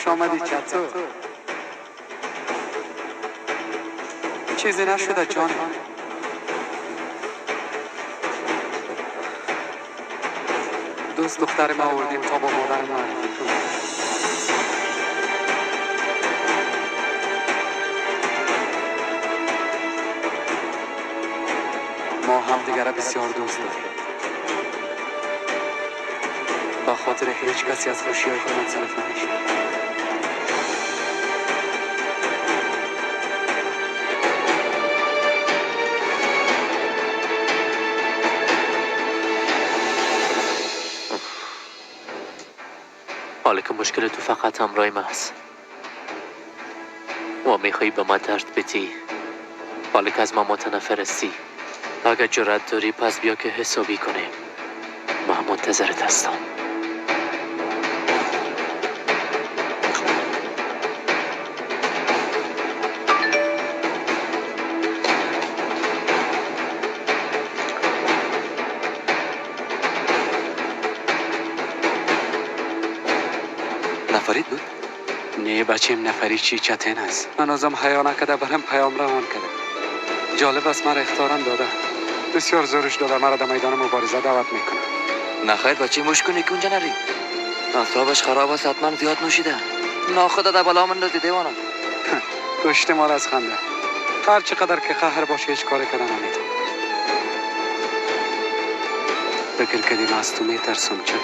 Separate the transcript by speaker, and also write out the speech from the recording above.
Speaker 1: Хуш омадӣ, чату. Чизе нашуда, ҷоне. Дӯст духтари ма овардем, то бо модари муаррифӣ кунем. Мо ҳамдигара бисёр дӯст дорем. Ба хотири ҳеҷ касе аз хушиҳои худ мансариф намешавем.
Speaker 2: حالا که مشکل تو فقط همراه من است و میخوایی به من درد بدی، حالا که از من متنفر هستی، اگر جرأت داری پس بیا که حسابی کنیم. من منتظرت هستم.
Speaker 3: نفرید بود؟
Speaker 1: نه بچیم، نفری چی، چتین است. هنوزم حیا نکرده، برم پیام روان کرده. جالب است، مرا اخطارم داده. بسیار زورش داده، مرا در میدان مبارزه دعوت میکنه.
Speaker 3: نخیر بچه، مش کنی که اونجا نری. اعصابش خراب است، حتما زیاد نوشیده. ناخدا در بلا مندازی دیوانه.
Speaker 1: کشته مال از خنده. هر چقدر که قهر باشه، هیچ کاری کردن نمیتونه. فکر کردیم از تو میترسم چطور؟